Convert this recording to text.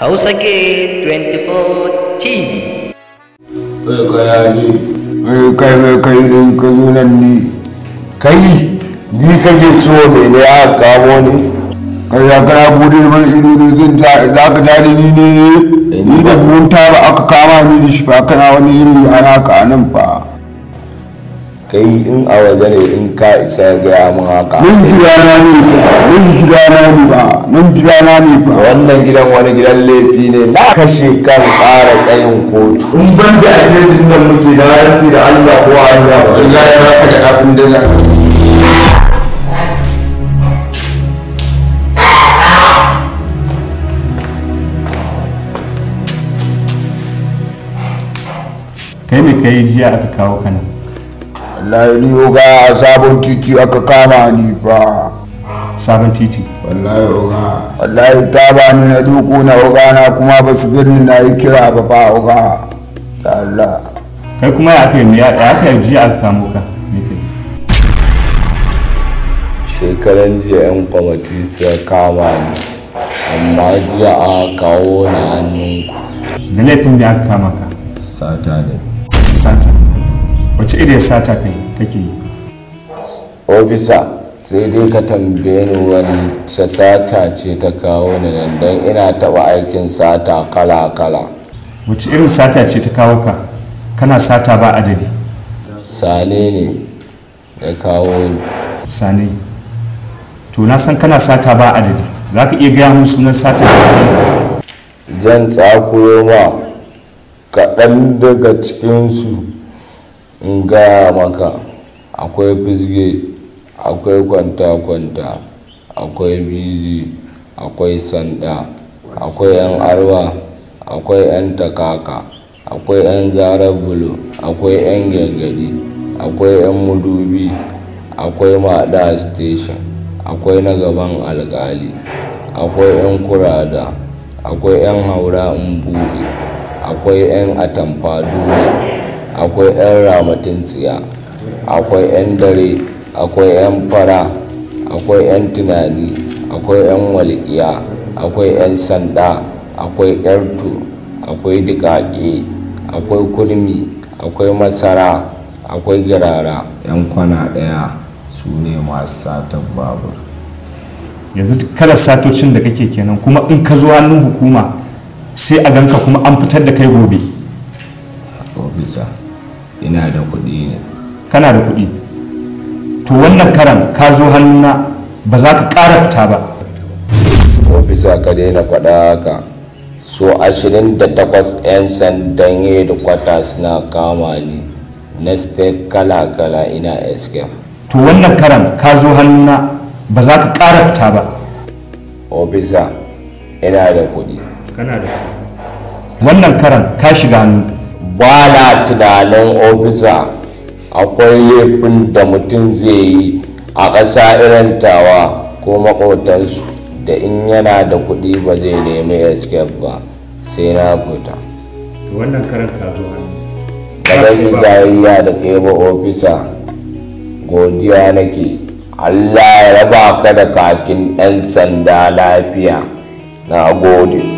Hausa K 24 TV. Kai ne, kai kai kai ne ka zo nan ni. Kai ni kake ciwo mene aka kamo ni? Kai ya kana bude mai ido ne zan ta za ka tare ni ne. Ni da buhun taba aka kama ni da shi fa kana wani iri ana ka nan fa. Kai in a waje ne in ka isa gaya mun haka. Nan gidana ne nan gidana ne ba nan gidana ne ba. Wannan gidan wani gidan laifi ne na kashe kan ƙara tsayin kotu. In ban da ajiyar nan muke na rantsi da Allah ko hanya ba. Wallahi ba ka da abin da za ka. Kai me kai jiya aka kawo ka nan? Wallahi ni oga a sabon titi aka kama ni fa. Sabon titi? Wallahi oga. Wallahi ta ba ni na duku na oga na kuma ba su birni na yi kira ba fa oga. Allah. Kai kuma ya aka yi ya aka yi jiya aka kamo ka me kai? Shekaran jiya 'yan kwamiti suka kama ni amma jiya aka kawo ni hannunku. Da laifin da aka kama ka? Sata ne. Sata? Wace iriyar sata kai kake yi? Ofisa, sai dai ka tambaye ni wani sata ce ta kawo ni nan don ina taɓa aikin sata kala-kala. Wace irin sata ce ta kawo ka? Kana sata ba adadi. Sane ne ya kawo ni. Sane. To na san kana sata ba adadi. Za ka iya gaya mun sunan sata? Zan tsakuro ma kaɗan daga cikinsu in gaya maka. Akwai fisge, akwai kwanta-kwanta, akwai bizi, akwai sanda, akwai 'yan arwa, akwai 'yan takaka, akwai 'yan zarar bulo, akwai 'yan gyangyaɗi, akwai 'yan mudubi, akwai maɗa station, akwai na gaban alƙali, akwai 'yan kurada, akwai 'yan haura in buɗe, akwai 'yan atamfa dole, akwai 'yan ramatin tsiya, akwai 'yan dare, akwai 'yan fara, akwai 'yan tunani, akwai 'yan walƙiya, akwai 'yan sanda, akwai ƙyarto, akwai diƙaƙe, akwai kurmi, akwai masara, akwai girara. 'Yan kwana ɗaya su ne masu satar babur. Yanzu duk kalar satocin da kake kenan kuma in ka zo hannun hukuma sai a ganka kuma an fitar da kai gobe. Ofisa, ina da kuɗi ne. Kana da kuɗi? To wannan karan ka zo hannuna ba za ka ƙara fita ba. Ofisa, ka daina faɗa haka. So 28 'yan sandan hedikwata suna kama ni na state kala-kala ina escape. To wannan karan ka zo hannuna ba za ka ƙara fita ba. Ofisa, ina da kuɗi. Kana da kuɗi. Wannan karan ka shiga hannu. Ba na tunanin ofisa akwai laifin da mutum zai yi a ƙasa irin tawa ko maƙotansu da in yana da kuɗi ba zai nemi escape ba sai na fita. To wannan karan ka zo hannu. Ba zan yi jayayya da kai ba ofisa, godiya nake. Allah ya raba ka da kakin 'yan sanda lafiya. Na gode.